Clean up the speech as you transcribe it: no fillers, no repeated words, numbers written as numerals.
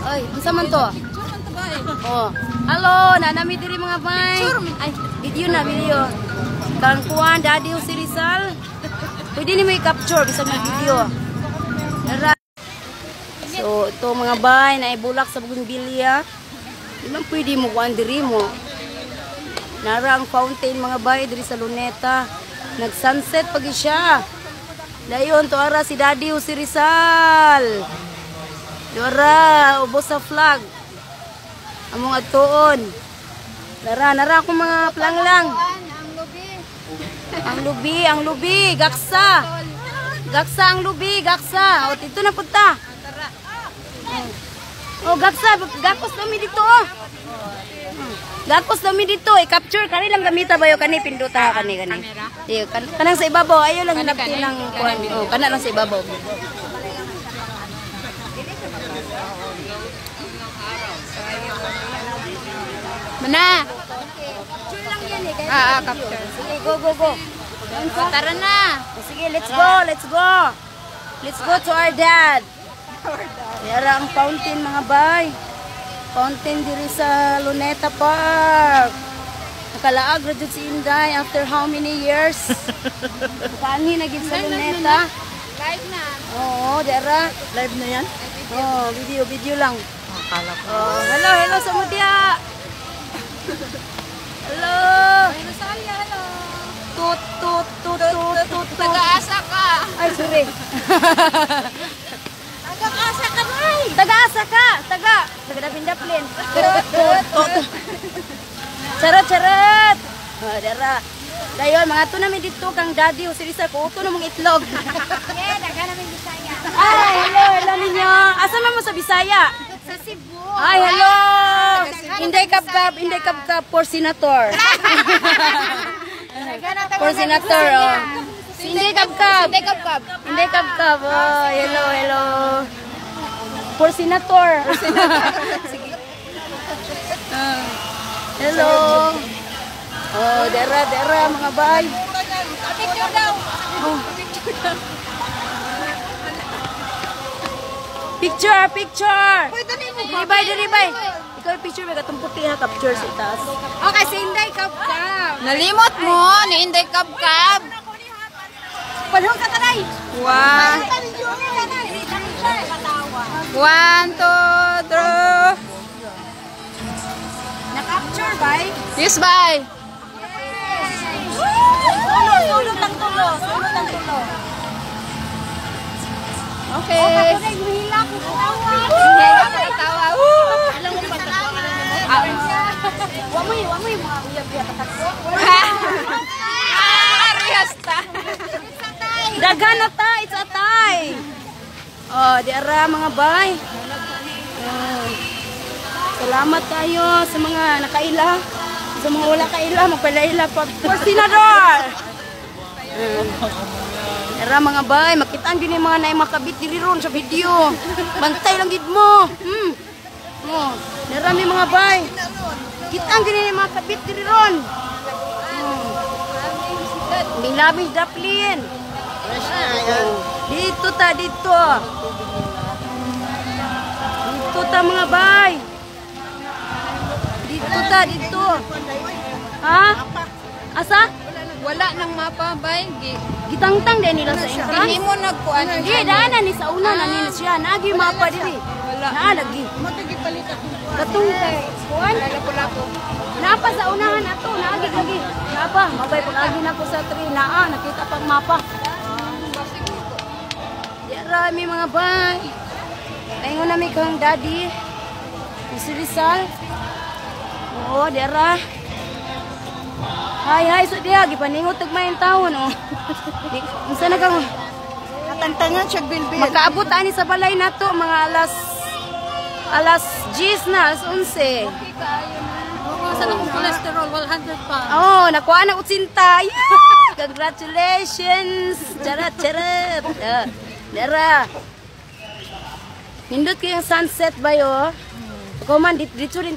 Ay, unsa man to? Picture man to ba eh? Oh. Hello, nanami diri, mga bay. Picture. Ay, video na, video. Kang kuan, Daddy Jose Rizal. Pwede ni may capture bisag may video. Tara. So, ito, mga bay, naibulak sa bougainvillea. Di man pwede mo kuan diri mo. Nara ang fountain, mga bay, diri sa Luneta. Nag-sunset pag siya. Dayon to ara si Daddy Jose Rizal. Dora, ubos sa flag. Among atuon. Nara, nara akong mga planglang. Ang lubi. Ang lubi, ang lubi, gaksa. Gaksa ang lubi, gaksa. O, dito na punta. Tara. O, gaksa, gakos kami dito, oh. Gakos kami dito. I-capture kani lang gamita ba yo kani pinduta kani kani. Iyo, kanang sa ibabaw ayo lang hinabti lang kuan. Oh, kana lang sa ibabaw. Mana? Capture lang yan eh. Kaya Ah, ah, capture. Sige, go, go, go. O, tara na. O, sige, let's go, let's go. Let's go to our dad. Yara ang fountain, mga bay. Fountain diri sa Luneta Park. Nakalaag ra jud si Inday after how many years? Kaanhi na gid sa Luneta. Live na. Oo, dara. Live na yan? Oh, video, video lang. Akala ko. Oh, hello, hello sa mudya. Hello. Ay, Rosalia, hello. Tut tut tut tut tut tut. Taga-asa ka. Ay, sorry. Taga-asa ka, Nay. Taga-asa ka! Taga! Taga Dapin-Daplin. Tut, tut, tut. Charot, charot! Oh, dara. Dayon, mga to namin dito kang Daddy Jose Rizal, kuto na mong itlog. Yeah, daga namin Bisaya. Ay, hello, hello ninyo. Asa man mo sa Bisaya? Sa Cebu. Ay, hello! Inday Kabkab, Inday Kabkab for senator. For senator, oh. Si Inday Kabkab. Inday Kabkab. Inday Kabkab, oh. Hello, hello. For senator. Sige. Ah. Hello. Oh, dera, dera, mga bay. Picture daw. Oh. Picture, picture. Diri bay, diri bay. Ikaw yung picture, may katong puti ha, capture sa itaas. Okay, si Inday Kabkab. Nalimot mo ni Inday Kabkab. Panahon ka tanay. One. One, two, three. Na-capture, bay. Yes, bye. Tulo, tulo, tang tulo. Tulo, tang tulo. Okay. Katunay, guhila ko katawa. Hindi ka tawa. Woo! Alam mo pa, wa mo yung mga uyab-uyab katakbo. Ah, rehas ta. Daghan na ta, it's a tie. Oh, di ara, mga bay. Oh. Salamat tayo sa mga nakaila. Sa mga wala kaila, magpalaila pa. For senador! Ara, mga bay, makita ang gini mga naay makabit diri ron sa video. Bantay lang gid mo. Oh, dara mi, mga bay. Kita ang gini mga kabit diri ron. Milabing daplin. Oh, dito ta, dito. Dito ta, mga bay. Dito ta, dito. Ha? Asa? Wala nang mapa, bay. Gitangtang din nila sa entrance. Gihimo nagkuan. Di, daanan ni sa una na nila siya. Naagi mapa diri. Wala. Naa lagi. Katong kuan. Lapu-lapu. Naapa sa unahan ato, naagi lagi. Naapa, mabay pag-agi na ko sa tree, naa nakita pang mapa. Di mi, mga bay. Paingon na mi kang Daddy si Rizal. Oo, di ara. Hi, hi, so diha gipaningot tag may taon, oh. Di, unsa na kang Natangtangan siya bilbil. Makaabot ani sa balay nato mga alas alas 10 na, alas 11. Okay, kaayo na. Saan akong cholesterol? 100 pa. Oh, nakuha na 80. Yeah! Congratulations! Charot, charot. Dara. Nindot kayong sunset ba yo? Pagkuman, dito rin.